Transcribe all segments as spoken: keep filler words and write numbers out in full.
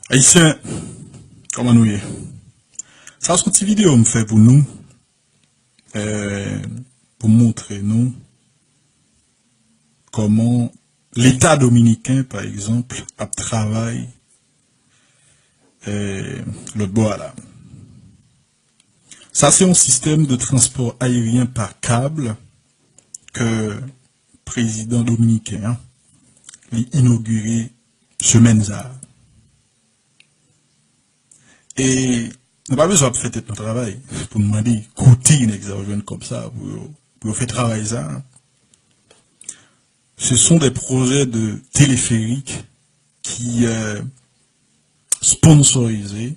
Ayisyen, kòman nou ye? Sa se yon ti videyo m fè pou nou, eh, pou montre nou kòman Leta dominiken, pa egzanp, ap travay, eh, lòt bò a la. Sa se yon sistèm de transpò ayeryen pa kab ke prezidan dominiken an, li inogire semèn sa a. E nou pa bezwen ap fè tèt nou travay pou n mande kote nèg sa yo jwenn kòb sa pou yo, pou yo fè travay sa. Ce sont des projets de téléphérique qui, euh, sponsorisés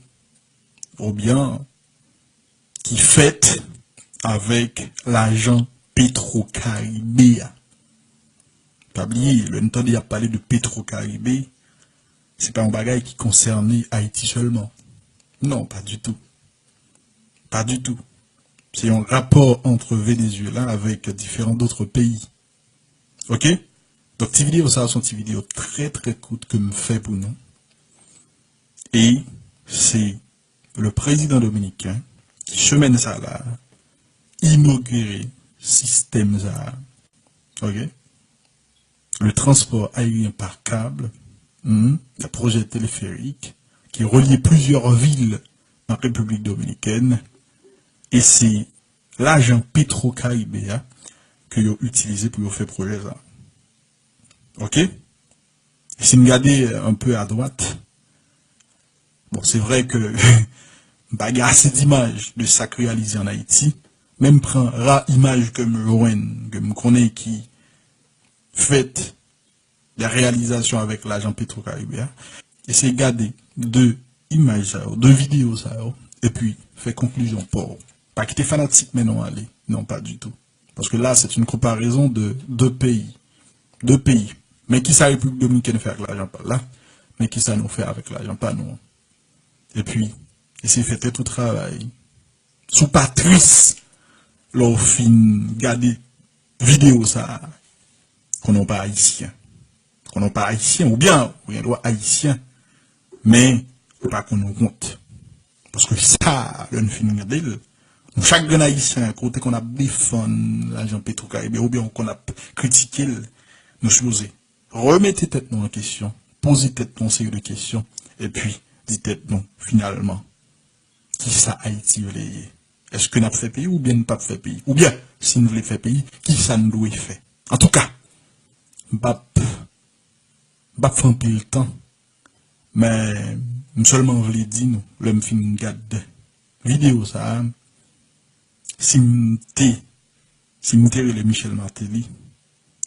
ou bien ki fèt avèk lajan Petro Caribe a. Pa bliye, lè n tande y ap pale de Petro Caribe, se pa yon bagay ki konsène Ayiti sèlman. Non, pas du tout. Pas du tout. C'est un rapport entre Venezuela avec différents d'autres pays. Ok? Donk, ti videyo sa a, se yon ti videyo trè, trè kout ke m fè pou nou. E se le prezidan dominiken ki, semèn sa la, inogire sistèm sa a. Ok? Le transport aérien par câble, hmm, un projet téléphérique qui relie plusieurs villes en République dominicaine. E se lajan Petro Caribe a ke yo itilize pou yo fè pwojè sa. Ok? E si n gade, euh, un peu à droite, bon, se vre ke m pa gen ase dimaj de sa k reyalize ann Ayiti, men m pran ra imaj ke m jwenn, ke m konnen ki fèt de reyalizasyon avèk lajan Petro Caribe a. Eseye gade de imaj sa yo, de videyo sa yo, epi fè konklizyon pa w. Pa kite fanatik mennen w ale. Non, pas du tout. Paske la, c'est une comparaison de deux pays. De peyi. Men kisa Repiblik Dominikèn fè ak lajan pa l la? Men kisa nou fè avèk lajan pa nou an? Epi, eseye fè tèt ou travay. Si w pa tris lè w fin gade videyo sa a, konnen w pa ayisyen. Konnen w pa ayisyen, oubyen ou gen dwa ayisyen, men ou pa konn wont. Paske sa, lè n fin gade l, nou chak grenn ayisyen, kote konn ap defann lajan Petro Caribe, oubyen ou konn ap kritike l, nou sipoze remete tèt nou an kesyon, poze tèt nou yon seri de kesyon, epi di tèt nou, finalman, kisa Ayiti vle ye? Èske n ap fè peyi oubyen n p ap fè peyi? Oubyen, si n vle fè peyi, kisa n dwe fè? Antouka, m p ap, m p ap fè anpil tan, men m sèlman vle di nou, lè m fin gad videyo sa a, si m te, si m te rele Michel Martelly,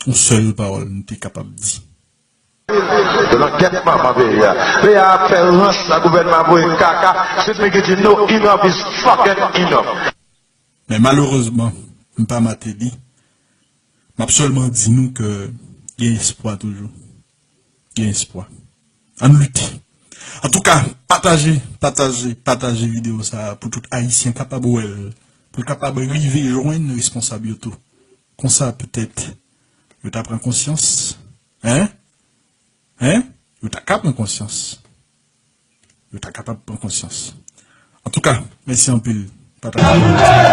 yon sèl pawòl m te kapab di. Yo nan gèt manman peyi a. Peyi a ap fè rans nan gouvènman voye kaka. Sweet Micky di no, enough is fucking enough. Men malerezman, m pa Martelly. M ap sèlman di nou ke gen espwa toujou. Gen espwa. Ann lite. Antouka, pataje, pataje, pataje videyo sa a pou tout Ayisyen kapab wè l, pou l kapab rive jwenn responsab yo tou. Konsa, petèt, yo ta pran konsyans. Hein? Hein? Yo ta ka pran konsyans. Yo ta kapab pran konsyans. Antouka, mèsi anpil. Pataje.